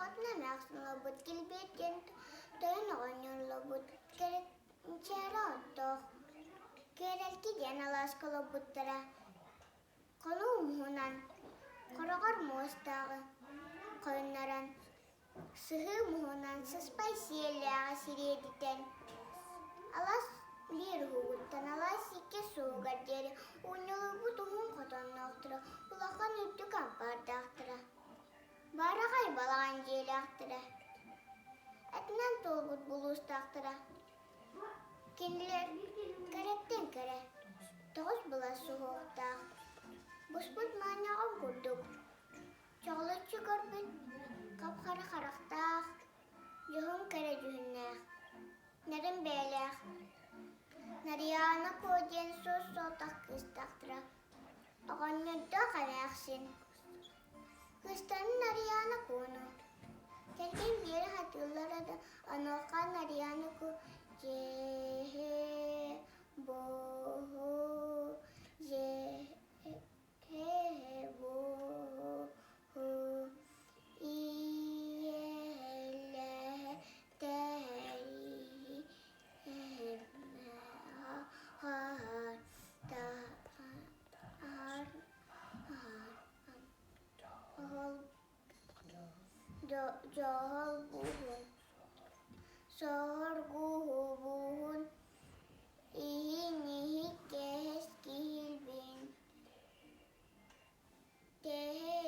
Хотун эмээхсин олорбут, Килбиэт диэн тойон оҕонньор олорбут, Кэрэнчээрэ оттоох, Күөрэлки диэн алааска олорбуттара. Хонуу муһунан, хороҕор муостааҕы хойуннаран, сыһыы муһунан сыспай сиэллээҕи сириэдитэн, алаас биир уһугуттан алаас иккис суоһугар диэри унньулуйбут уһун хотонноохторо, улахан үрдүк ампаардаахтара, баараҕай балаҕан дьиэлээхтэрэ, этинэн туолбут булуустаахтара. Кинилэр кэрэттэн кэрэ, тоҕус былас суһуохтаах, буспут моонньоҕон курдук, чоҕулуччу көрбүт хап-хара харахтаах, дьоһун кэрэ дьүһүннээх, нарын бэйэлээх Нарыйаана Куо диэн суос-соҕотох кыыстаахтара, оҕонньордоох эмээхсин. Кыыстарын Нарыйаана Куону кэргэн биэрэ сатыыллара да, онуоха Нарыйаана Куо дьиэһэ буоһу дьиэһэ буоһу ийэлэһэ тэһэрии Дьоһол Соһоргуһубуһун иһин-иһи кэһэс киһилбин. Тэһэ.